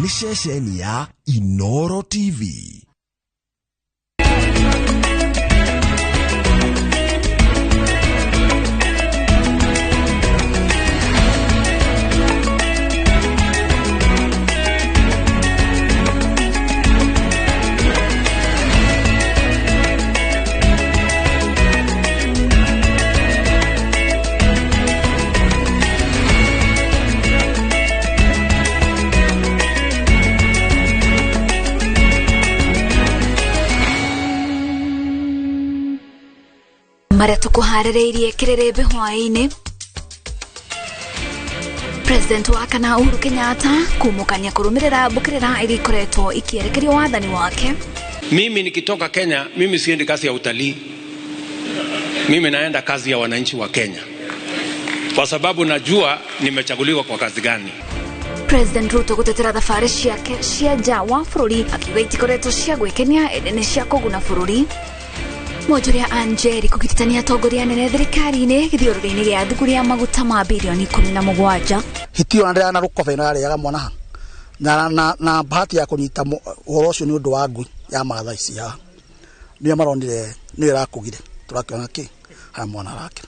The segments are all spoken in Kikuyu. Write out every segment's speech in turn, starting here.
Nĩ ceceni ya Inoro TV. Marĩa tũkũharĩrĩirie kĩrĩrĩmbĩ hwaĩ-inĩ. President wa kana Uhuru Kenyatta kumũkania kũrũmĩrĩra mbũkĩrĩra iria ikoretwo ikĩerekerio wathani wake. Mimi nikitoka Kenya, mimi siendi kazi ya utalii. Mimi naenda kazi ya wananchi wa Kenya, kwa sababu najua nimechaguliwa kwa kazi gani. President Ruto gũtetera thabarĩ ciake cia nja wa bũrũri akiuga itikoretwo cia gwĩkenia ĩndĩ nĩ cia kũguna bũrũri. Mwonjoria Anjeri kũgiritania atongoria anene thirikari-inĩ gĩthiũrũrĩ-inĩ gĩa thukuru ya maguta ma birioni 17. Hiti ĩyo ndĩra na rũkobe ĩno yarĩaga mwana ha na bahati ya kũnyita ũhoro ũcio nĩ ũndũ wa ngui ya Maathai ici haha nĩo maronire nĩyo ĩrakũgire tũrakĩona kĩ haya mwana arakĩra.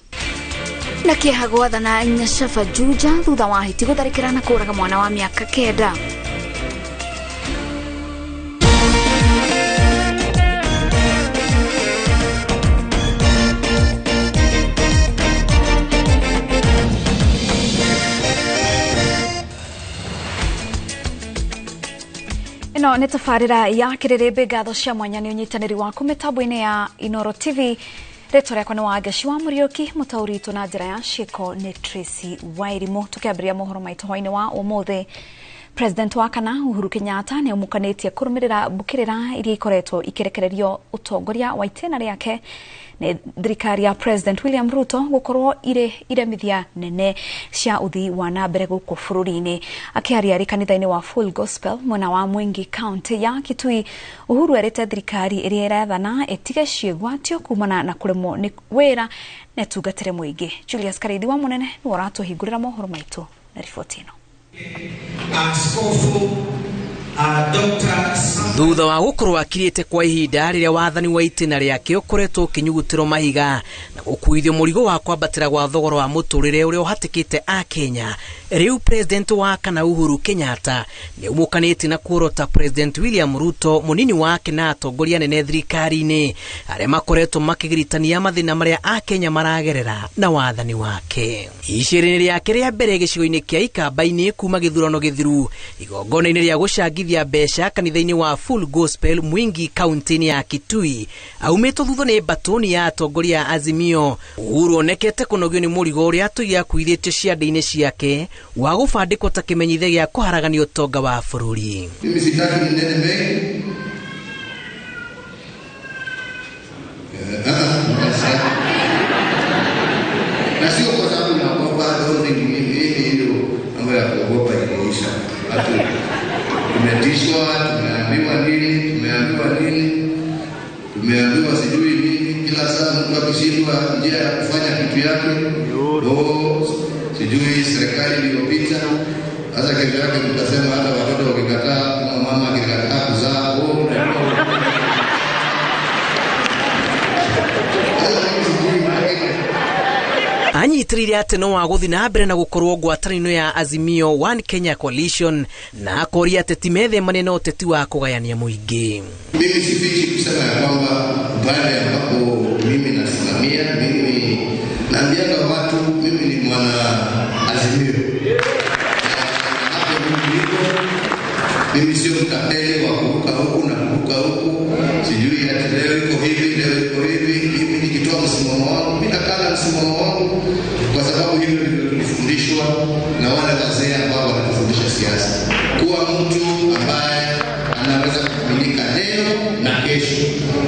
Na kĩeha gwathana Nyashaba Juja thutha wa hiti gũtharĩkĩra na kũraga mwana wa mĩaka 9. Ĩno nĩ tabarĩra ya kĩrĩrĩmbĩ. Ngatho cia mwanya nĩ ũnyitanĩri waku mĩtambo-inĩ ya Inoro TV. Rĩtwa rĩakwa nĩ Wangeci wa Mũriũki, mũtaũri witũ na njĩra ya ciĩko nĩ Tracy Wairimu. Tũkĩambĩrĩria mohoro maitũ hwaĩ-inĩ wa ũmũthĩ, President wa kana Uhuru Kenyatta nĩ amukanĩtie kũrũmĩrĩra mbũkĩrĩra iria ikoretwo ikĩrekererio ũtongoria wa itĩna rĩake nĩ thirikari ya President William Ruto gũkorwo irĩ iremithia nene cia ũthii wa na mbere gũkũ bũrũri-inĩ. Akĩaria arĩ kanitha-inĩ wa Full Gospel mwena wa Mwingi county ya Kitui, Uhuru erĩte thirikari ĩrĩa ĩrathana ĩtige ciĩgwatio kumana na kũremwo nĩ wĩra na ĩtungatĩre mũingĩ. Julius Karithi wa Mũnene nĩwe ũratũhingũrĩra mohoro maitũ na riboti ĩno. Askofu Dr. Thutha wa gũkorwo akirĩte kwa ihinda rĩrĩa wathani wa itĩna rĩake ũkoretwo ũkĩnyugutĩrwo mahiga na gũkuithio mũrigo wa kwambatĩra gwa thogora wa mũtũrĩre ũrĩa ũhatĩkĩte Akenya, rĩu President wa kana Uhuru Kenyatta nĩ aumũkanĩtie na kuorota President William Ruto, mũnini wake na atongoria anene thirikari-inĩ arĩa makoretwo makĩgiritania mathĩna marĩa Akenya maragerera na wathani wake. Icera-inĩ rĩake rĩa mbere gĩcigo-inĩ kĩa Ikamba-inĩ kuma gĩthurano gĩthiru, igongona-inĩ rĩa gũcangithia mbeca kanitha-inĩ wa Full Gospel Mwingi kaunti-inĩ ya Kitui, aumĩtwo thutha nĩ mbatũni ya atongoria a Azimio. Uhuru onekete kũnogio nĩ mũrigo ũrĩa atũire akuithĩtio ciande-inĩ ciake wa gũbandĩkwo ta kĩmenyithia gĩa kũharagania ũtonga wa bũrũri. Mimi sitaki ninene mengi. Na sio kwa sababu naogopa, don't think mimi hiyo mambo ya kuogopa iliisha. Hatu tumetishwa, tumeambiwa nini, tumeambiwa nini, tumeambiwa sijui nini. Kila saa mtu akishindwa njia ya kufanya kitu yake, oh, sijui serikali iliyopita. Sasa kesho yake mtasema hata watoto wakikataa, kama mama akikataa kuzaa, oh, Anyitĩrĩire atĩ no wa gũthiĩ na mbere na gũkorwo ngwatanĩro ya Azimio One Kenya Coalition na akoria ateti methemane na ũteti wa kũgayania mũingĩ. Mimi sifichi kusema ya kwamba upande ambapo mimi nasimamia, mimi naambianga watu mimi ni mwana Azimio. Hapo mimi niko, mimi sio mtapeli wa kuruka huku na kuruka huku, sijui ati leo iko hivi, leo iko hivi. Mimi nikitoa msimamo wangu, mimi nakaa na msimamo wangu, kwa sababu hivyo ndivyo tulifundishwa na wale wazee ambao wanatufundisha siasa. Kuwa mtu ambaye anaweza kuaminika leo na kesho,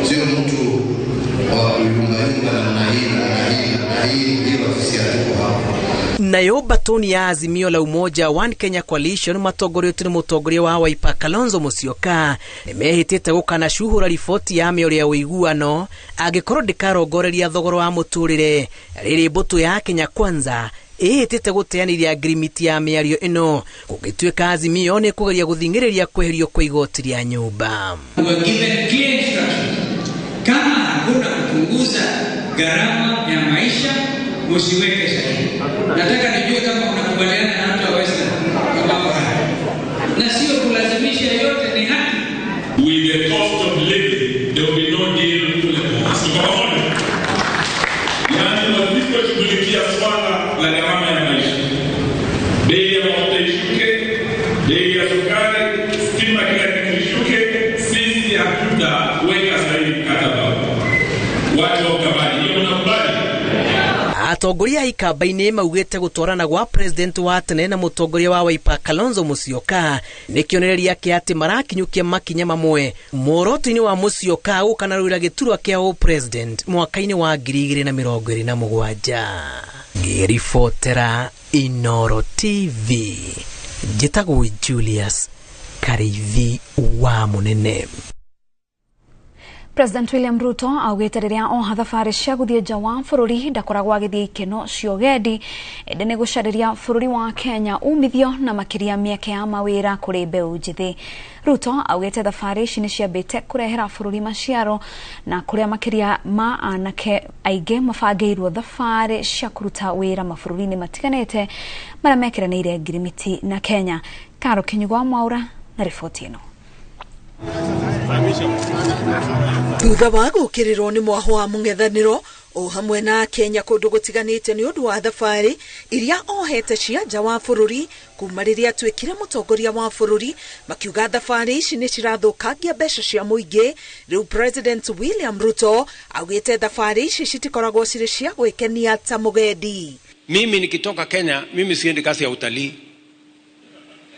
sio mtu wa kuyumbayumba namna hii namna hii namna hii. Hiyo sisi hatuko hapo. Nayo batoni ya Azimio la Umoja One Kenya Coalition matongoretio nĩ mũtongoria wa Wiper Kalonzo Musyoka nĩmehĩtĩte gũkanacuhũra riboti ya mĩario ya ũiguano angĩkorwo ndĩkarongoreria thogora wa mũtũrĩre. Rĩrĩ mbũtũ ya Kenya Kwanza Ĩhĩtĩte gũteanĩria ngirimiti ya mĩario ĩno gũgĩtuĩka Azimio nĩ kũgeria gũthing'ĩrĩria kweherio kwa igoti rĩa nyũmba. Kama hakuna kupunguza gharama ya maisha, msiweke sahihi. Nataka nijue kama unakubaliana na watu wa Western kwa mambo haya, na sio kulazimisha, yote ni haki. With the cost of living, there will be no deal to the poor. Yaani wasiposhughulikia swala la gharama ya maisha, bei ya mafuta ishuke, bei ya sukari, stima, kila kitu ishuke, sisi hatutaweka sahihi mkataba. Watu wa Ukambani, hiyo mnakubali? Atongoria a ikamba-inĩ maugĩte gũtwarana gwa president wa tene na mũtongoria wa Wiper Kalonzo Musyoka nĩ kĩonereria kĩa atĩ marakinyũkia makinya mamwe muoroto-inĩ wa Musyoka gũkanarũĩra gĩturwa kĩa ũpresident mwaka-inĩ wa 2027. Ngĩribotera Inooro TV, njĩtagwo Julius Kariithi wa Mũnene. President William Ruto augĩte rĩrĩa oha thabarĩ cia gũthiĩ nja wa bũrũri ndakoragwo agĩthiĩ ikeno cia ũgendi, ĩndĩ nĩ gũcarĩria bũrũri wa Kenya umithio na makĩria mĩeke ya mawĩra kũrĩ mbeũ njĩthĩ. Ruto augĩte thabarĩ ici nĩ ciambĩte kũrehera bũrũri maciaro na kũrĩa makĩria ma anake aingĩ mabangĩirwo thabarĩ cia kũruta wĩra mabũrũri-inĩ matiganĩte marĩa mekĩranĩire ngirimiti na Kenya. Karo Kinyugwa Mwaura na riboti ĩno. Thutha wa gũkĩrĩrwo nĩ mwaho wa mũng'ethanĩro o hamwe na Kenya kũndũ gũtiganĩte nĩ ũndũ wa thabarĩ iria ohete cia nja wa bũrũri kuma rĩrĩa atuĩkire mũtongoria wa bũrũri, makiuga thabarĩ ici nĩ cirathũkangia mbeca cia mũingĩ. Rĩu President William Ruto augĩte thabarĩ ici citikoragwo cirĩ cia gwĩkenia ta mũgendi. Mimi nikitoka Kenya, mimi siendi kazi ya utalii.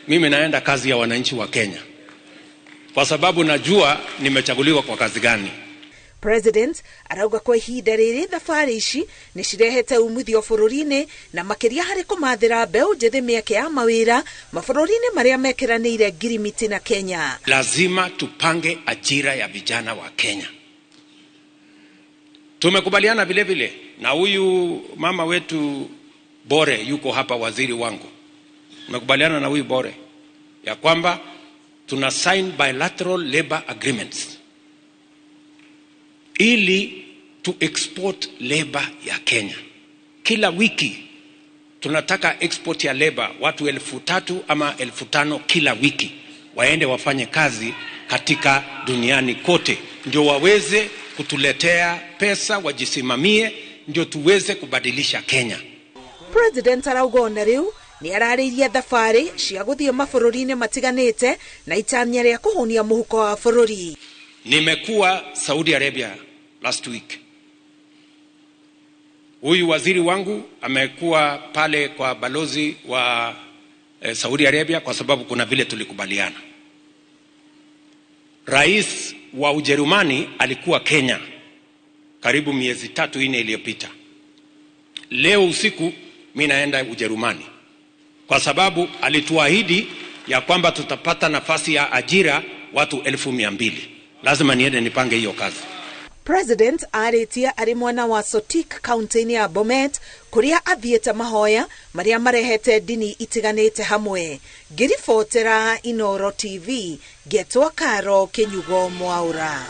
Mimi naenda kazi ya wananchi wa Kenya, kwa sababu najua nimechaguliwa kwa kazi gani. President arauga kwa ihinda rĩrĩ thabarĩ ici nĩ cirehete umithio bũrũri-inĩ na makĩria harĩ kũmathĩra mbeũ njĩthĩ mĩeke ya mawĩra mabũrũri-inĩ marĩa mekĩranĩire ngirimiti na Kenya. Lazima tupange ajira ya vijana wa Kenya. Tumekubaliana vile vile na huyu mama wetu Bore yuko hapa, waziri wangu. Tumekubaliana na huyu Bore ya kwamba tuna sign bilateral labor agreements ili to export labor ya Kenya. Kila wiki tunataka export ya labor watu 3,000 ama 5,000 kila wiki waende wafanye kazi katika duniani kote, ndio waweze kutuletea pesa, wajisimamie, ndio tuweze kubadilisha Kenya. President arauga ona rĩu nĩ ararĩirie thabarĩ cia gũthiĩ mabũrũri-inĩ matiganĩte na itanya rĩa kũhũnia mũhuko wa bũrũri. Nimekuwa Saudi Arabia last week. Huyu waziri wangu amekuwa pale kwa balozi wa Saudi Arabia kwa sababu kuna vile tulikubaliana. Rais wa Ujerumani alikuwa Kenya karibu miezi 3-4 iliyopita. Leo usiku mimi naenda Ujerumani kwa sababu alituahidi ya kwamba tutapata nafasi ya ajira watu 200,000. Lazima niende nipange hiyo kazi. President arĩtie arĩ mwena wa Sotik kaunti-inĩ ya Bomet kũrĩa athiĩte mahoya marĩa marehete ndini itiganĩte hamwe. Ngĩribotera Inooro TV ngetwo Karo Kinyugo Mwaura.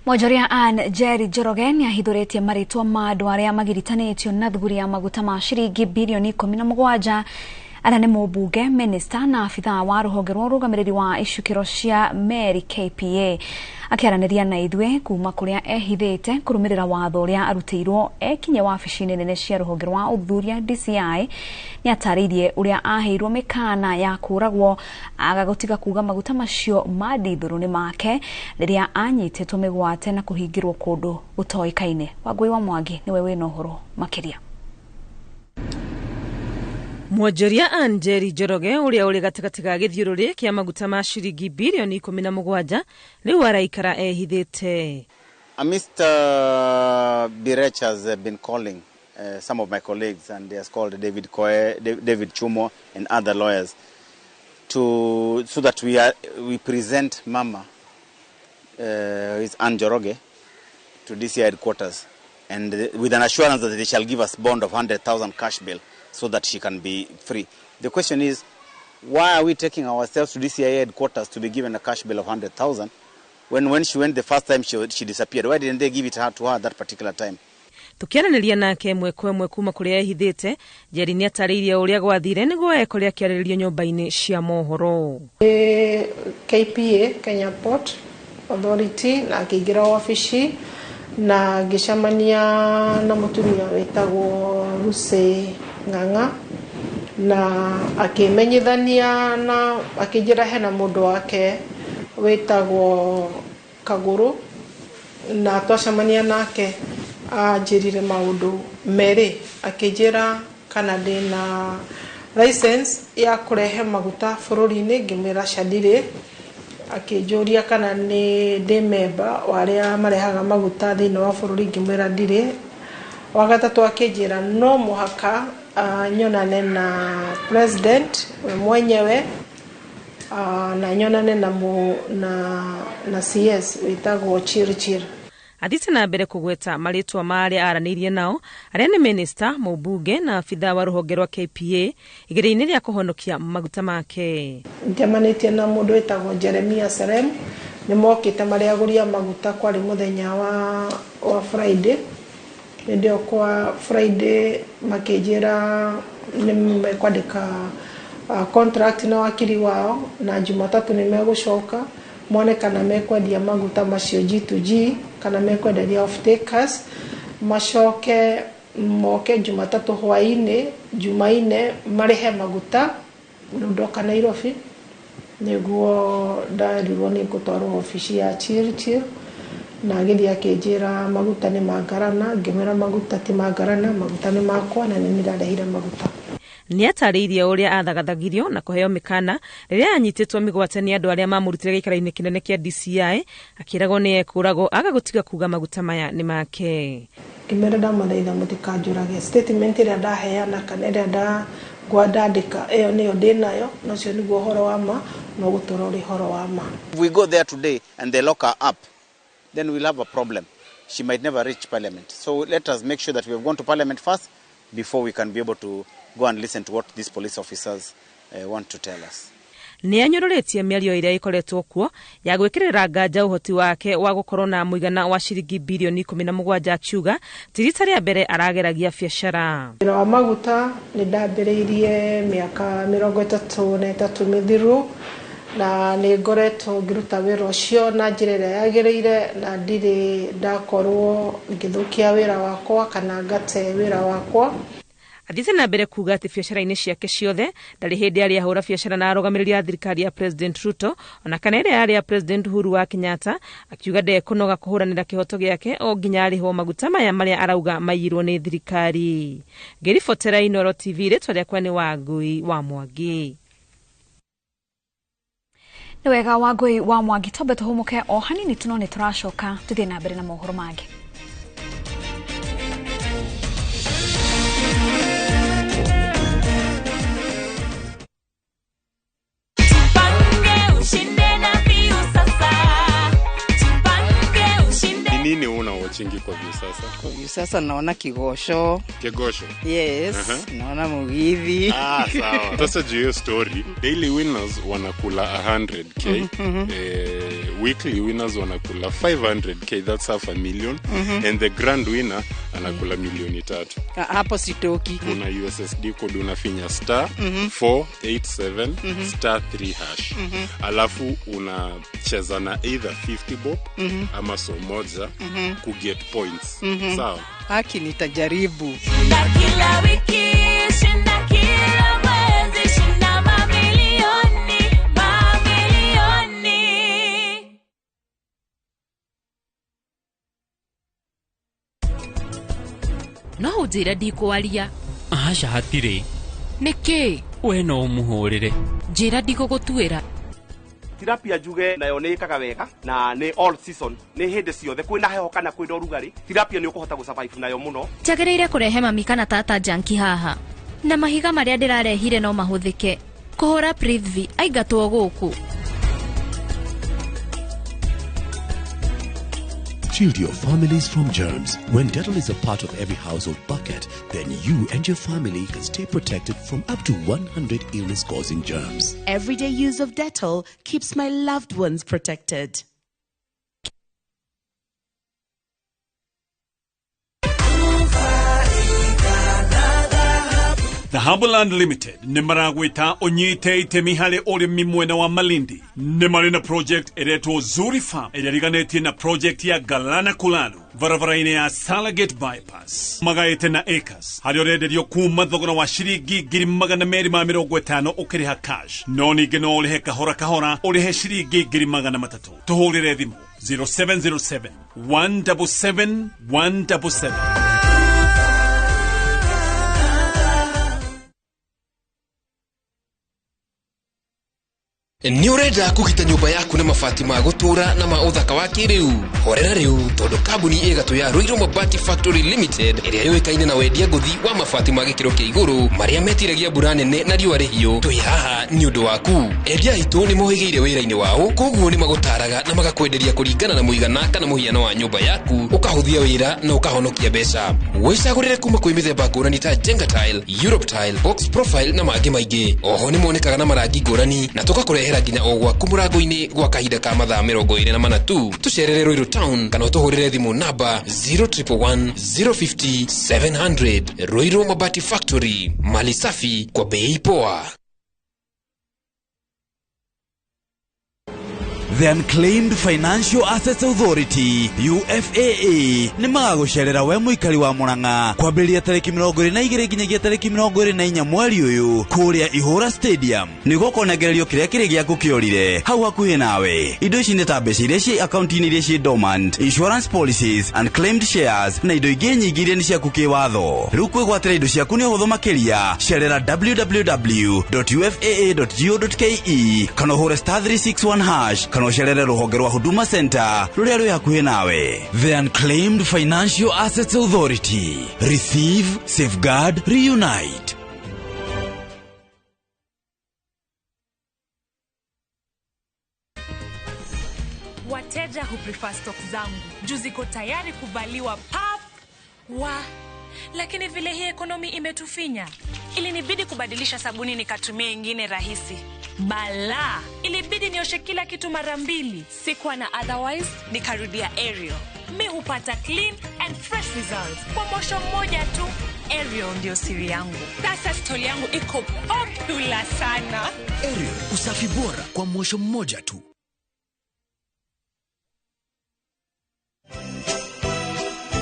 Mwonjoria Ann Njeri Njoroge nĩ ahithũrĩtie marĩtwa ma andũ arĩa magiritanĩtio na thuguri ya maguta ma ciringi bilioni 17 arĩa nĩ mũmbunge, minista na abithaa wa rũhonge rwa ũrũgamĩrĩri wa icukĩro cia meri KPA. Akĩaranĩria na ithuĩ kuma kũrĩa ehithĩte kũrũmĩrĩra watho ũrĩa arutĩirwo ekinye wabici-inĩ nene cia rũhonge rwa ũthuthuria DCI, nĩ atarĩirie ũrĩa aheirwo mĩkana ya kũragwo aga gũtiga kuga maguta macio ma ndithũrũ nĩ make rĩrĩa anyitĩtwo mĩgwate na kũhingĩrwo kũndũ gũtoĩkaine. Wangũi wa Mwangi nĩwe wĩna ũhoro makĩria. Mwonjoria Ann Njeri Njoroge ũrĩa ũrĩ gatagatĩ ga gĩthiũrũrĩ kĩa maguta ma ciringi bilioni 17 rĩu araikara ehithĩte. Mr. Birech has been calling some of my colleagues, and he has called David Koe, David Chumo and other lawyers to so that we present Mama, is Ann Njoroge, to DCI headquarters and with an assurance that they shall give us bond of 100,000 cash bail so that she can be free. The question is, why are we taking ourselves to DCI headquarters to be given a cash bail of 100,000 when she went the first time she disappeared? Why didn't they give it to her at that particular time? Tukiaranĩria nake ĩmwe kwa ĩmwe kuma kũrĩa ehithĩte, Njeri nĩatarĩirie ũrĩa gwathire nĩguo ekore akĩarĩrĩrio nyũmba-inĩ cia mohoro. KPA, Kenya Port Authority, na akĩingĩra wabici na ngĩcemania na mũtumia wĩtagwo Lucy Ng'ang'a na akĩmenyithania na akĩnjĩra hena mũndũ wake wĩtagwo Kagũrũ, na twacemania nake anjĩrire maũndũ merĩ, akĩnjĩra kana ndĩna license ya kũrehe maguta bũrũri-inĩ, ngĩmwĩra aca ndirĩ. Akĩnjũria kana nĩ ndĩ memba wa arĩa marehaga maguta thĩinĩ wa bũrũri, ngĩmwĩra ndirĩ. Wa gatatũ akĩnjĩra no mũhaka nyonane na president we mwenyewe, na nyonane na CS wĩtagwo Chirchir. Athiĩte na mbere kũgweta marĩtwa ma arĩa aranĩirie nao, arĩa nĩ minista, mũmbunge na abithaa wa rũhonge rwa KPA igeria-inĩ rĩa kũhonokia maguta make. Njemanĩtie na mũndũ wĩtagwo Jeremia Serem, nĩ mokĩte marĩ agũri a maguta, kwarĩ mũthenya wa Friday. Hĩndĩ ĩyo kwa Friday makĩnjĩra nĩ mekwandĩka contract na wakiri wao, na Jumatatu nĩ megũcoka mone kana mekwendia maguta macio G2G kana mekwenderia off takers, macoke moke Jumatatu hwainĩ, Jumaine marĩhe maguta. Rĩu ndoka Nairobi nĩguo ndarirwo nĩ ngũtwarwo obici ya Chirchir, na agĩthiĩ akĩnjĩra maguta nĩ mangarana, ngĩmwĩra maguta ti mangarana, maguta nĩ makwa na nĩ niĩ ndarehire maguta. Nĩatarĩirie ũrĩa athagathagirio na kũheo mĩkana rĩrĩa anyitĩtwo mĩgwate nĩ andũ arĩa mamũrutire gĩikaro-inĩ kĩnene kĩa DCI, akĩragwo nĩ ekũragwo aga gũtiga kuga maguta maya nĩ make. Ngĩmwĩra ndamũthaitha mũtikanjũrage, statement ĩrĩa ndaheana kana ĩrĩa ndandĩka ĩyo nĩyo ndĩnayo, na ũcio nĩguo ũhoro wa ma, na ũgũtũra ũrĩ ũhoro wa ma. If we go there today and they lock her up, then we'll have a problem. She might never reach parliament. So let us make sure that we have gone to parliament first before we can be able to go and listen to what these police officers want to tell us. Nĩ anyũrũrĩtie mĩario ĩrĩa ĩkoretwo kuo ya gwĩkĩrĩra nganja ũhoti wake wa gũkorwo na mũigana wa ciringi bilioni 17, akiuga ti rita rĩa mbere arageragia biacara. Wĩra wa maguta nĩ ndambĩrĩirie mĩaka 33 mĩthiru, na nĩ ngoretwo ngĩruta wĩra ũcio na njĩra ĩrĩa yagĩrĩire, na ndirĩ ndakorwo ngĩthũkia wĩra wakwa kana ngate wĩra wakwa. Athiĩte na mbere kuga atĩ biacara-inĩ ciake ciothe ndarĩ hĩndĩ arĩ ahũra biacara na arũgamĩrĩri a thirikari ya President Ruto ona kana ĩrĩa yarĩ ya President Uhuru wa Kenyatta, akiuga ndekũnoga kũhũranĩra kĩhoto gĩake o nginya arĩhwo maguta maya marĩa arauga maiyirwo nĩ thirikari. Ngĩribotera Inooro TV, rĩtwa rĩakwa nĩ Wangui wa Mwangi. Nĩ wega Wangui wa Mwangi, twambe tũhũmũke o hanini tu no nĩ tũracoka tũthiĩ na mbere na mohoro mangĩ. Nini una watchingi kwa Viusasa? Kwa Viusasa naona Kigosho. Kigosho? Yes, naona Mugithi. Ah, sawa. Sasa juu hiyo story, daily winners wanakula 100k, weekly winners wanakula 500k, that's half a million, and the grand winner anakula milioni 3. Hapo sitoki. Kuna USSD code unafinya star 487 star 3 hash. Alafu unacheza na either 50 bob ama so moja ku get points. Sawa. Haki nitajaribu. Shinda kila wiki, shinda kila mwezi, shinda mamilioni, mamilioni. No unjĩre ndikwaria. Aca hatirĩ. Nĩkĩ? We no ũmũhũrĩre. Njĩra ndigũgũtuĩra. Tilapia njuge nayo nĩ ĩkaga wega na nĩ all season, nĩ hĩndĩ ciothe kwĩna heho kana kwĩna ũrugarĩ, tilapia nĩ ũkũhota gũsurvive nayo mũno. Njagĩrĩire kũrehe mami kana tata janki haha, na mahiga marĩa ndĩrarehire no mahũthĩke kũhũra Prithvi aingatwo gũkũ. Shield your families from germs. When Dettol is a part of every household bucket, then you and your family can stay protected from up to 100 illness-causing germs. Everyday use of Dettol keeps my loved ones protected. Dhahabuland Limited nĩ maragwĩta ũnyite itemi harĩ ũrĩmi mwena wa Malindi. Nĩ marĩ na project ĩretwo Zuri Farm ĩrĩa ĩriganĩtie na project ya Galana Kulalu barabara-inĩ ya Salagate Bypass. Magaĩte na acres harĩa ũrenderio kuma thogora wa ciringi 250,000 ũkĩrĩha cash, no ningĩ no ũrĩhe kahora kahora ũrĩhe ciringi 300,000. Tũhũrĩre thimũ 0707 177 177. Nĩ ũrenda kũgita nyũmba yaku na mabati ma gũtũũra na ma ũthaka wa kĩrĩu? Horera rĩu tondũ kambuni ĩgatũ ya Ruiru Mabati Factory Limited ĩrĩa yũĩkaine na wendia ngũthi wa mabati ma gĩkĩro kĩa igũrũ marĩa metiragia mbura nene na riũa rĩhiũ, twĩ haha nĩ ũndũ waku. Endia aitũ nĩ mohĩgĩire wĩra-inĩ wao, koguo nĩ magũtaraga na magakwenderia kũringana na mũigana kana mũhiano wa nyũmba yaku, ũkahũthia wĩra na ũkahonokia mbeca. Wĩcagũrĩre kuma kwĩ mĩthemba ngũrani ta Jenga Tile, Europe Tile, Box Profile na mangĩ maingĩ. Oho nĩ monekaga na marangi ngũrani na tũgakũrehera nginya o gwaku mũrango-inĩ gwa kahinda ka mathaa 24 tu. Tũcerere Ruiru Town kana ũtũhũrĩre thimũ namba 0111 050 700. Ruiru Mabati Factory, mali safi kwa bei poa. The Unclaimed Financial Assets Authority UFAA nĩ magagũcerera we mũikari wa Murang'a kwambĩrĩria tarĩki 22 nginyagia tarĩki 24 mweri ũyũ kũrĩa Ihũra Stadium nĩguo kũnengererio kĩrĩa kĩrĩ gĩaku kĩorire hau hakuhĩ nawe. Indo ici nĩ ta mbeca iria ciĩ akaunti-inĩ iria ciĩ dormant, insurance policies, unclaimed shares na indo ingĩ nyingĩ iria nĩ ciaku kĩwatho. Rĩu kwĩgwatĩra indo ciaku nĩ ũhũthũ makĩria. Cerera www.ufaa.go.ke kana ũhũre *361# kana ũcerere rũhonge rwa Huduma Center rũrĩa rwĩ hakuhĩ nawe. The Unclaimed Financial Assets Authority. Receive, safeguard, reunite. Wateja huprefer stock zangu juu ziko tayari kuvaliwa pap wa, lakini vile hii ekonomi imetufinya, ilinibidi kubadilisha sabuni nikatumia ingine rahisi. Bala, ilibidi nioshe kila kitu mara mbili. Sikuwa na otherwise, nikarudia Ariel. Mi hupata clean and fresh results kwa mosho mmoja tu. Ariel ndio siri yangu. Sasa stoli yangu iko popular sana. Ariel, usafi bora kwa mosho mmoja tu.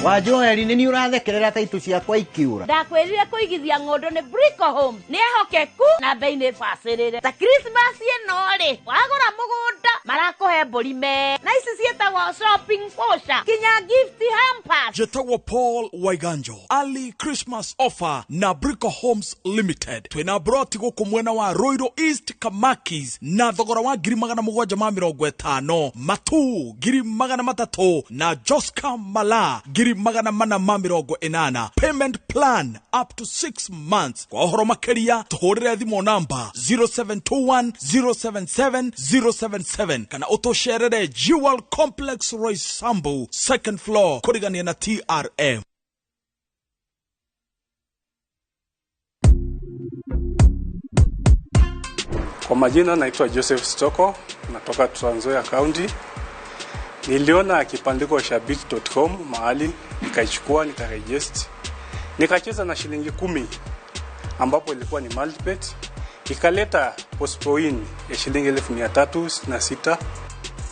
Wa Joeli nĩ ũrathekerera ta itu ciakwa ikiura. Ndakwĩrire kũigithia ng'ũndũ nĩ Brico Homes. Nĩ ehokeku na bei nĩ bacĩrĩre. Ta Christmas ĩno rĩ, wagũra mũgũnda marakũhe mbũri me. Na ici ciĩtagwo shopping voucher kinya gift hampers. Njĩtagwo Paul Waiganjo. Early Christmas offer na Brico Homes Limited. Twĩna broti gũkũ mwena wa Ruiru East Kamakis na thogora wa 750,000, Matu 300,000 na Joska Mala 480,000. Payment plan up to 6 months. Kwa ũhoro makĩria tũhũrĩre thimũ namba 0721 077 077 kana ũtũcerere Jewel Complex Roysambu second floor kũrigania na TRM. Kwa majina naitwa Joseph Stoko, natoka Trans Nzoia County. Niliona kibandiko shabiki.com mahali, nikaichukua, nikaregister. Nikacheza na shilingi 10 ambapo ilikuwa ni multibet. Ikaleta postpoin ya shilingi 1366.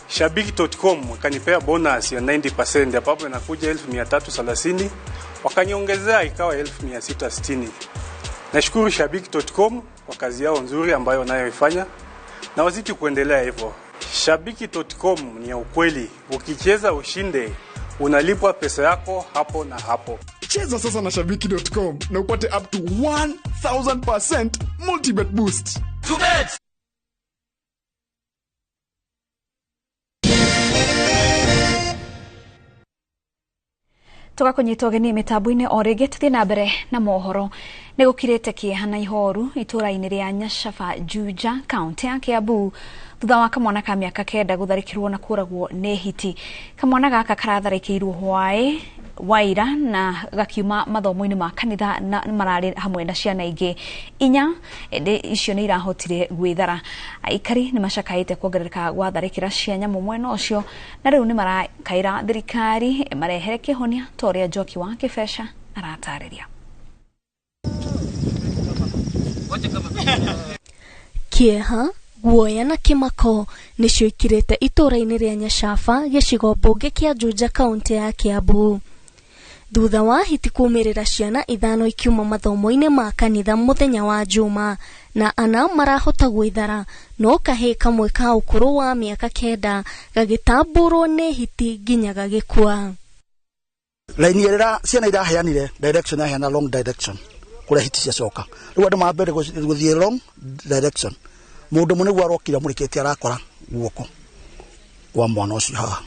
Shabiki.com wakanipea bonus ya 90% ambapo inakuja 1330, wakaniongezea ikawa 1660. Nashukuru Shabiki.com kwa kazi yao nzuri ambayo wanayoifanya na wazidi kuendelea hivyo. Shabiki.com ni ya ukweli. Ukicheza ushinde, unalipwa pesa yako hapo na hapo. Cheza sasa na Shabiki.com na upate up to 1000% multibet boost. To bet. Tugakunyita ũgeni mĩtambo-inĩ o rĩngĩ tũthiĩ na mbere na mohoro. Nĩ gũkirĩte kĩeha na ihoru itũũra-inĩ rĩa Nyacaba Juja kaunti ya Kiambu thutha wa kamwana ka mĩaka 9 gũtharĩkĩrwo na kũragwo nĩ hiti. Kamwana gaka karatharĩkĩirwo hwaĩ waira na gakiuma mathomo-inĩ ma kanitha na mararĩ hamwe na ciana ingĩ 4, ĩndĩ icio nĩ irahotire gwĩthara. Aikari nĩ macakaĩte kuongerereka gwa tharĩkĩra cia nyamũ mwena ũcio na rĩu nĩ marakaĩra thirikari ĩmarehere kĩhonia ta ũrĩa Njoki wa Kĩbeca aratarĩria. Kĩeha, guoya na kĩmako nĩcio ikirĩte itũũra-inĩ rĩa Nyacaba gĩcigo mbunge kĩa Juja kaunti ya Kiambu thutha wa hiti kumĩrĩra ciana 5 ikiuma mathomo-inĩ ma kanitha mũthenya wa Juma na 4 marahota gwĩthara no kahĩĩ kamwe ka ũkũrũ wa mĩaka 9 gagĩtamburwo nĩ hiti nginya gagĩkua. Raini ĩrĩa ciana iraheanire direction yaheana wrong direction kũrĩa hiti ciacoka rĩu andũ mambere gũthiĩ wrong direction mũndũ mũnĩguo arokire mũrĩkĩtie arakora guoko kwa mwana ũcio haha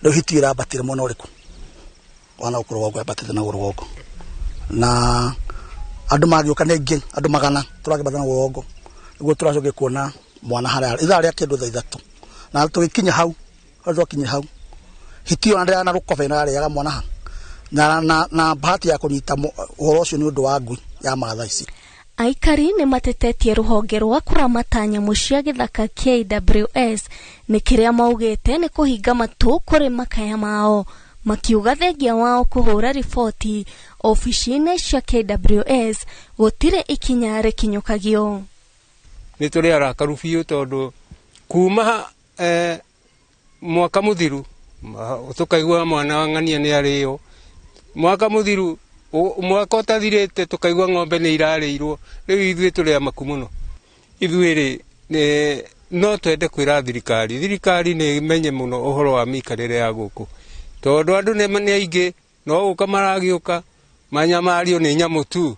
rĩu hiti ĩrambatire mwena ũrĩkũ wana ũkũrũ wako yambatĩte na rũgongo na andũ magĩũka nĩ aingĩ andũ 100 tũrakĩambata na rũgongo nĩguo tũracokia kuona mwana harĩa ithaa rĩa kĩndũ thaa 3 na tũgĩkinya hau twakinya hau hiti ĩyo na rũkobe na yarĩaga mwana ha na bahati ya kũnyita ũhoro ũcio nĩ ũndũ wa ngui ya mathaa ici. Aikari nĩ matetetie rũhonge rwa kũramata nyamũ cia gĩthaka KWS nĩ kĩrĩa maugĩte nĩ kũhinga matũ kũrĩ makaya mao makiuga thengia wao kũhũra riboti obici-inĩ cia KWS gũtirĩ ikinya rĩkinyũkagio. Nĩ tũrĩ arakaru biũ tondũ kuma mwaka mũthiru tũkaigua mwana wa ng'ania nĩ arĩo mwaka mũthiru mwaka ũtathirĩte tũkaigua ng'ombe nĩ irarĩirwo rĩu ithuĩ tũrĩ amaku mũno. Ithuĩ rĩ no twende kwĩra thirikari nĩ ĩmenye mũno ũhoro wa mĩikarĩre ya gũkũ tondũ andũ nĩ aingĩ no gũka maragĩũka manyamario nĩ nyamũ tu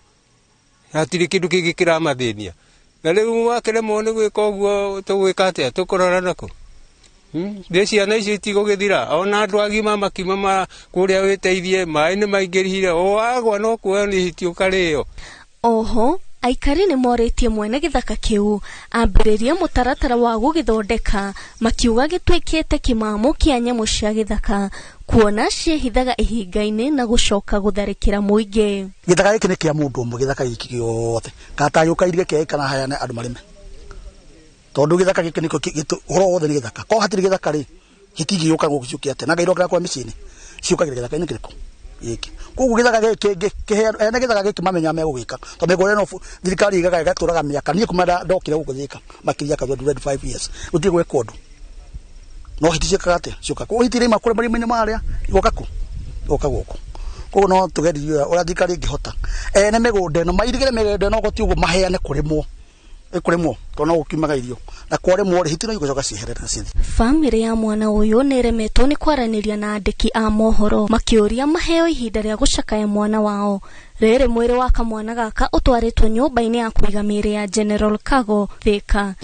hatirĩ kĩndũ kĩngĩ kĩramathĩnia na rĩu wakĩremwo nĩ gwĩka ũguo tũgwĩka atĩa tũkũrora nakũ Ndĩ ciana icio itigũgĩthira ona andũ agima makiuma kũrĩa wĩteithie maĩ nĩ maingĩrire o wagwa no kuoyo nĩ hiti ũkarĩo. Oho aikari nĩ morĩtie mwene gĩthaka kĩu ambĩrĩrie mũtaratara wa gũgĩthondeka makiuga gĩtuĩkĩte kĩmamo kĩa nyamũ cia gĩthaka kuona ciĩhithaga ihinga-inĩ na gũcoka gũtharĩkĩra mũingĩ. Gĩthaka gĩkĩ nĩ kĩa mũndũ ũmwe gĩthaka gĩkĩ gĩothe katagĩũka irie kĩa kana hayane andũ marĩme tondu gĩthaka gĩkĩ nĩkĩo ũhoro wothe nĩ gĩthaka korwo hatirĩ gĩthaka rĩ gĩtingĩgĩũka gũkũ ciũke atĩa na ngairokera kwa mĩciĩ-inĩ ciũkagĩra gĩthaka-inĩ kĩrĩkũ gĩkĩ koguo gĩthaka gĩkĩ ene gĩthaka gĩkĩ mamenya megũgĩka tondũ mĩgũnda ĩno thirikari ĩgaga ĩgatũraga mĩaka niĩ kuma ndokire gũkũ Thika makĩria ka 25 years gũtirĩ gwekwo ũndũ no hiti ciĩkaga atĩa ciũka koguo hiti iraima kũrĩa marima-inĩ marĩa igoka kũ igoka gũkũ koguo no tũgerie ũrĩa thirikari ĩngĩhota ene mĩgũnda ĩno mairigĩre mĩgũnda ĩno gũtirĩ ũguo maheane kũrĩmwo ĩkũrĩmwo tondũ no gũkiumaga irio na kwarĩmwo rĩ hiti no igũcoka cieherere na cithi. Bamĩrĩ ya mwana ũyũ nĩ ĩremetwo nĩ kwaranĩria na andĩki a mohoro makĩũria maheo ihinda rĩa gũcakaya mwana wao. Rĩrĩ mwĩrĩ wa kamwana gaka ũtwarĩtwo nyũmba-inĩ ya kũiga mĩĩrĩ ya General Kago Thika.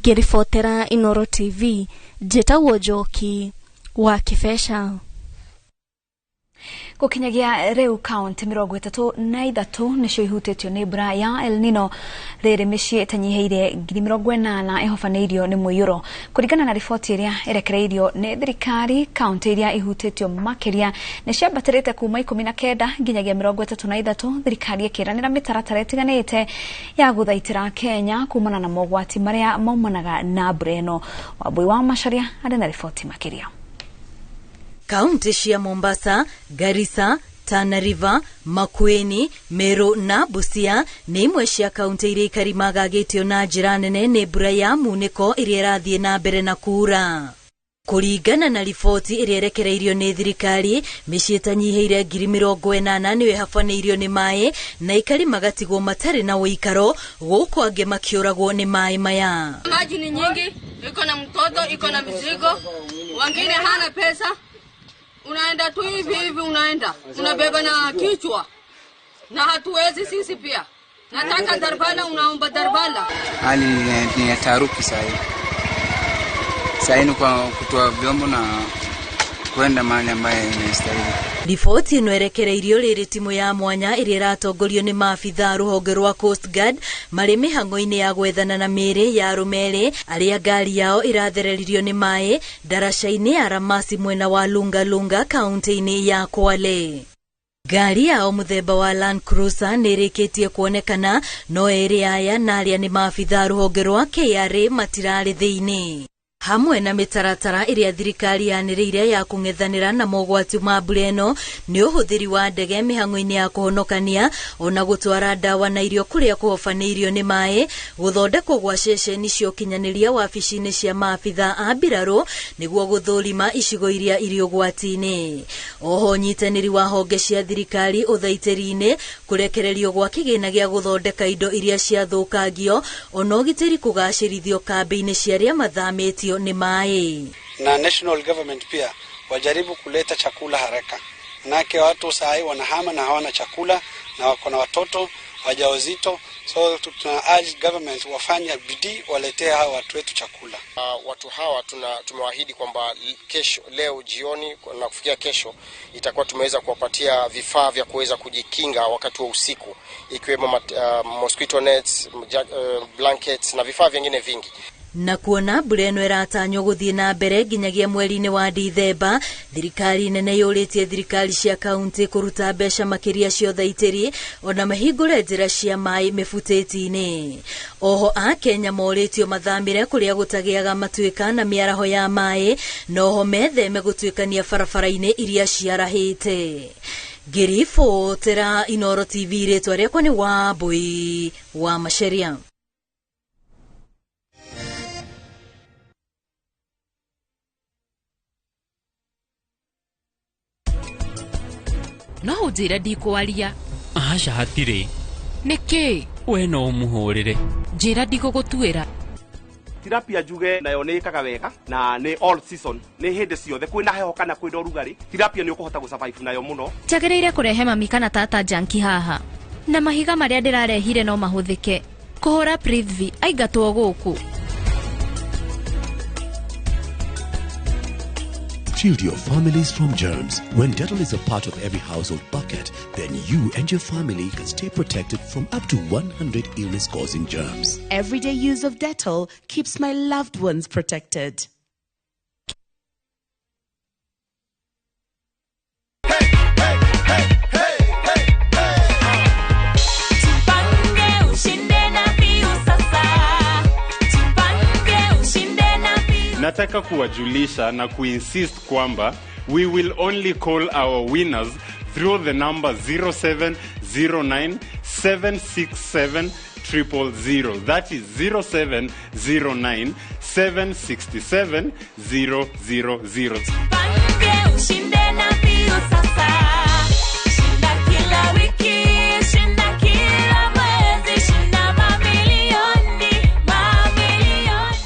Ngĩribotera Inoro TV njĩtagwo Njoki wa Kĩbeca. Gũkinyagia rĩu kaunti 33 nĩcio ihutĩtio nĩ mbura ya El Nino rĩrĩ mĩciĩ ĩtanyihĩire 80,000 ĩhobanĩirio nĩ mũiyũro kũringana na riboti ĩrĩa ĩrekereirio nĩ thirikari. Kaunti iria ihutĩtio makĩria nĩ ciambatĩrĩte kuma 19 nginyagia 33 thirikari ĩkĩranĩra mĩtaratara ĩtiganĩte ya gũthaitĩra Kenya kumana na mogwati marĩa maumanaga na mbura ĩno. Wambui wa Macharia arĩ na riboti makĩria. Kaunti cia Mombasa, Garissa, Tana River, Makueni, Meru na Busia nĩ imwe cia kaunti iria ikari magagĩtio na njĩra nene nĩ mbura ya munĩko ĩrĩa ĩrathiĩ na mbere na kuura. Kũringana na riboti ĩrĩa ĩrekereirio nĩ thirikari, mĩciĩ ĩtanyihĩire 80,000 nĩyo ĩhabanĩirio nĩ maĩ na ikari magatigwo matarĩ na ũikaro gũkũ angĩ makĩũragwo nĩ maĩ maya. Maji ni nyingi, iko na mtoto, iko na mizigo, wengine hana pesa. Unaenda tu hivi hivi, unaenda unabeba na kichwa na hatuwezi sisi pia. Nataka darbala, unaomba darbala. Hali ni ya taharuki sasa. Sasa ni kwa kutoa vyombo na kwenda mahali ambaye inastahili. Riboti ĩno ĩrekereirio rĩrĩ timu ya mwanya ĩrĩa ĩratongorio nĩ maabitha rũhonge rwa Coast Guard marĩ mĩhang'o-inĩ ya gwethana na mĩĩrĩ ya arũme erĩ arĩa ngari yao ĩrathereririo nĩ maĩ ndaraca-inĩ ya Ramasi mwena wa Lunga Lunga kaunti-inĩ ya Kwale. Ngari yao mũthemba wa Land Cruiser nĩ ĩrĩkĩtie kuonekana no erĩ aya na arĩa nĩ maabitha rũhonge rwa KRA matirarĩ thĩinĩ. Hamwe na mĩtaratara ĩrĩa thirikari yanĩrĩire ya kũng'ethanĩra na mogwati ma mbura ĩno nĩ ũhũthĩri wa ndege mĩhang'o-inĩ ya kũhonokania ona gũtwara ndawa na irio kũrĩa kũhobanĩirio nĩ maĩ, gũthondekwo gwa ceceni cia ũkinyanĩria wabici-inĩ cia maabitha a mbirarũ nĩguo gũthũrima icigo iria irĩ ũgwati-inĩ. Oho ũnyitanĩri wa honge cia thirikari ũthaitĩri-inĩ, kũrekererio gwa kĩgĩna gĩa gũthondeka indo iria ciathũkangio ona ũgitĩri kũgacĩrithio kambĩ-inĩ cia arĩa mathamĩtio ni maĩ. Na national government pia wajaribu kuleta chakula haraka, manake watu saa hii wanahama na hawana chakula na wako na watoto wajawazito, so tuna urge government wafanye bidii waletee hawa watu wetu chakula. Watu hawa tumewaahidi kwamba kesho, leo jioni na kufikia kesho itakuwa tumeweza kuwapatia vifaa vya kuweza kujikinga wakati wa usiku, ikiwemo mosquito nets, blankets na vifaa vingine vingi. Na kuona mbura ĩno ĩratanywo gũthiĩ na mbere nginyagia mweri-inĩ wa Dithemba, thirikari nene yũrĩtie thirikari cia kaunti kũruta mbeca makĩria cia ũthaitĩri ona mahingũre njĩra cia maĩ mĩbutĩti-inĩ. Oho Akenya morĩtio mathamĩre kũrĩa gũtagĩaga matuĩka na mĩaraho ya maĩ, na oho metheme gũtuĩkania barabara-inĩ iria ciarahĩte. Ngĩribotera Inooro TV, rĩtwa rĩakwa nĩ Wambui wa Macharia. No ũnjĩre ndikwaria. Aca hatirĩ. Nĩkĩ? We no ũmũhũrĩre. Njĩra ndigũgũtuĩra. Tilapia njuge nayo nĩ ĩkaga wega na nĩ all season, nĩ hĩndĩ ciothe kwĩna heho kana kwĩna ũrugarĩ, tilapia nĩ ũkũhota gũsurvive nayo mũno. Njagĩrĩire kũrehe mami kana tata janki haha na mahiga marĩa ndĩrarehire no mahũthĩke kũhũra Prithvi aingatwo gũkũ. Shield your families from germs. When Dettol is a part of every household bucket, then you and your family can stay protected from up to 100 illness-causing germs. Everyday use of Dettol keeps my loved ones protected. Hey, hey, hey, hey, hey, hey. Tupange ushinde na Piu sasa. Tupange ushinde na Piu. Nataka kuwajulisha na kuinsist kwamba we will only call our winners through the number 0709 767 000. That is 0709 767 000. Tupange ushinde na Piu sasa. Shinda kila wiki, shinda kila mwezi, shinda mamilioni, mamilioni.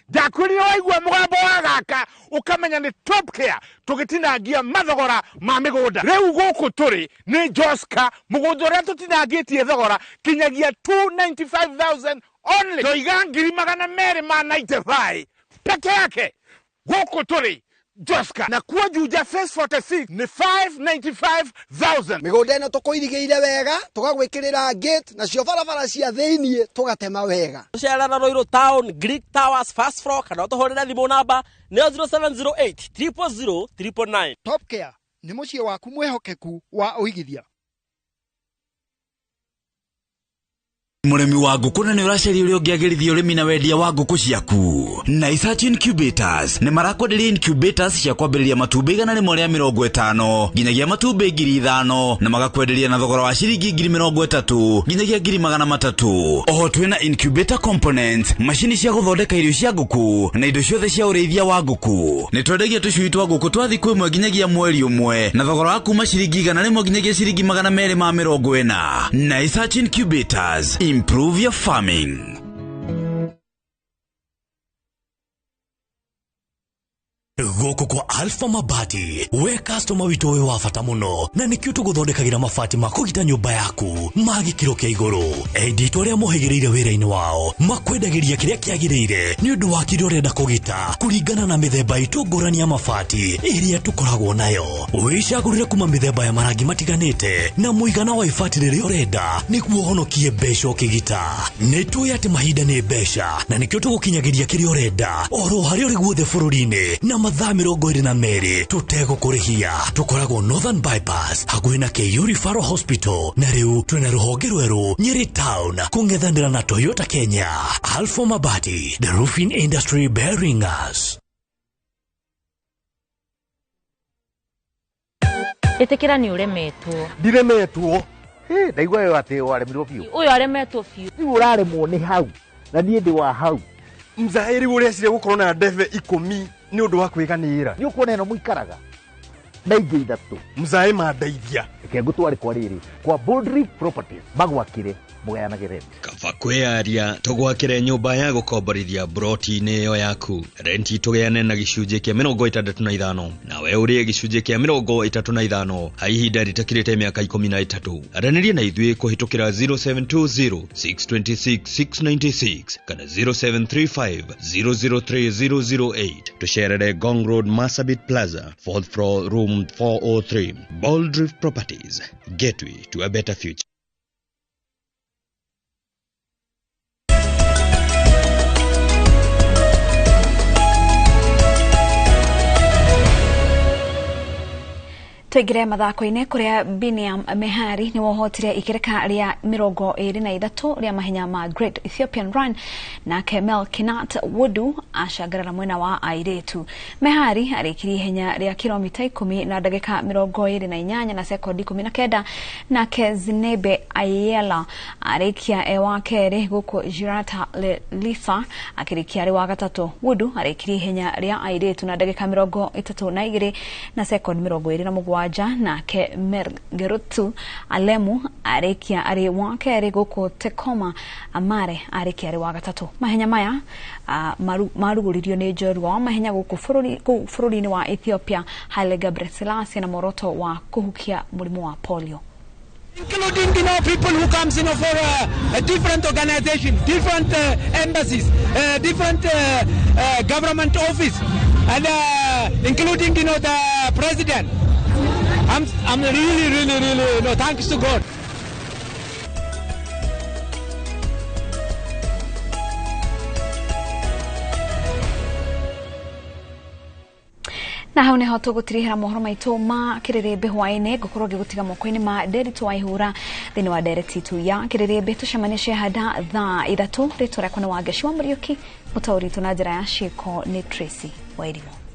Ndakwĩrire waigua mũgambo wa gaka ũkamenya nĩ Top Care tũgĩtinangia mathogora ma mĩgũnda. Rĩu gũkũ tũrĩ nĩ Joska, mũgũnda ũrĩa tũtinangĩtie thogora kinyagia 295,000 only. Ndoiga 295 peke yake. Gũkũ tũrĩ Joska na kuo Juja phase 46 nĩ 595,000. Mĩgũnda ĩno tũkũirigĩire wega, tũgagwĩkĩrĩra gate nacio barabara cia thĩiniĩ tũgatema wega. Tũcerera Ruiru Town, Greek Towers, first floor, kana ũtũhũrĩre thimũ namba nĩyo 0708 000 999. Top Care nĩ mũciĩ waku mwĩhokeku wa ũigithia. Mũrĩmi wa ngũkũ na nĩ ũracaria ũrĩa ũngĩagĩrithia ũrĩmi na wendia wa ngũkũ ciaku. Na Isach Incubators nĩ marakwenderia incubators cia kwambĩrĩria matumbĩ 150 nginyagia matumbĩ 5,000 na magakwenderia na thogora wa ciringi 30,000 nginyagia 300,000. Oho twĩna incubator components, macini cia gũthondeka irio cia ngũkũ na indo ciothe cia ũrĩithia wa ngũkũ. Nĩ twendagia tũcui twa ngũkũ twa thikũ ĩmwe nginyagia mweri ũmwe na thogora wa kuma ciringi 100 nginyagia ciringi 240. Na Isach Incubators, improve your farming. Gũkũ kwa Alpha Mabati, we customer witũ wĩ wa bata mũno, na nĩkĩo tũgũthondekagĩra mabati ma kũgita nyũmba yaku ma gĩkĩro kĩa igũrũ. Endi arĩa mohĩgĩrĩire wĩra-inĩ wao makwendagĩria kĩrĩa kĩagĩrĩire nĩ ũndũ wa kĩrĩa ũrenda kũgita kũringana na mĩthemba itũ ngũrani ya mabati ĩrĩa tũkoragwo nayo. Wĩcagũrĩre kuma mĩthemba ya marangi matiganĩte na mũigana wa ibati rĩrĩa ũrenda nĩguo ũhonokie mbeca ũkĩgita. Nĩ tũĩ atĩ mahinda nĩ mbeca na nĩkĩo tũgũkinyagĩria kĩrĩa ũrenda oro harĩa ũrĩ guothe bũrũri-inĩ na mathaa 22 tũtegũkũrĩhia. Tũkoragwo Northern Bypass hakuhĩ na KU Referral Hospital, na rĩu twĩna rũhonge rwerũ Nyeri Town kũng'ethanĩra na Toyota Kenya. Alpha Mabati, the roofing industry bearing us. Ĩtĩkĩra nĩ ũremetwo. Ndiremetwo. Ndaigua yo atĩ waremirwo biũ. Ũyũ aremetwo biũ. Rĩu ũraremwo nĩ hau na niĩ ndĩ wa hau. Mzaĩri ũreciria gũkorwo na ndebe 10 nĩ ũndũ wa kwĩganĩra. Nĩ ũkuona ĩno mũikaraga na ingĩ 3. Mzaĩ mandeithia. Reke ngũtware kwa rĩrĩ kwa Boldry Properties magwakĩre mũgayanage rent. Kaba kwĩyaria tũgwakĩre nyũmba ya gũkomborithia broti-inĩ ĩyo yaku. Renti tũgĩane na gĩcunjĩ kĩa 65 nawe ũrĩe gĩcunjĩ kĩa 35 ha ihinda rĩtakĩrĩte mĩaka 13. Aranĩria na ithuĩ kũhĩtũkĩra 0720 626 696 kana 0735 003 008. Tũcerere Ngong Road, Marsabit Plaza, 4th floor, room 403. Boldrift Properties, gateway to a better future. Tũingĩre mathako-inĩ kũrĩa Biniam Mehari nĩ wohotire ikĩrĩka rĩa 23 rĩa mahenya ma Great Ethiopian Run, nake Melkinat Wudu acangarara mwena wa airĩtu. Mehari arĩkirie ihenya rĩa kilomita 10 na ndagĩka 28 na sekondi 19, nake Zinebe Ayela arĩkia e wa kerĩ gũkũ Jirata Lelisa akĩrĩkia arĩ wa gatatũ. Wudu arĩkirie ihenya rĩa airĩtu na ndagĩka 32 na sekondi 27, nake Mergerutu Alemu arĩkia arĩ wa kerĩ gũkũ Tekoma Amare arĩkia arĩ wa gatatũ. Mahenya maya marugũririo nĩ njorua wa mahenya gũkũ bũrũri-inĩ wa Ethiopia Haile Gebrselassie na muoroto wa kũhukia mũrimũ wa polio. Including people who comes for a different organization, different embassies, different government office, and including the president. I'm really, really, really, thanks to God. Na hau niho tũgũtirihĩra mohoro maitũ ma kĩrĩrĩmbĩ hwaĩ-inĩ. Ngũkorwo ngĩgũtiga moko-inĩ ma Nderitu wa Ihũra thĩinĩ wa ndereti itũ ya kĩrĩrĩmbĩ. Tũcemanie Ciehanda thaa 3. Rĩtwa rĩakwa nĩ Wangeci wa Mũriũki, mũtaũri witũ na njĩra ya ciĩko nĩ Tracy Wairimu.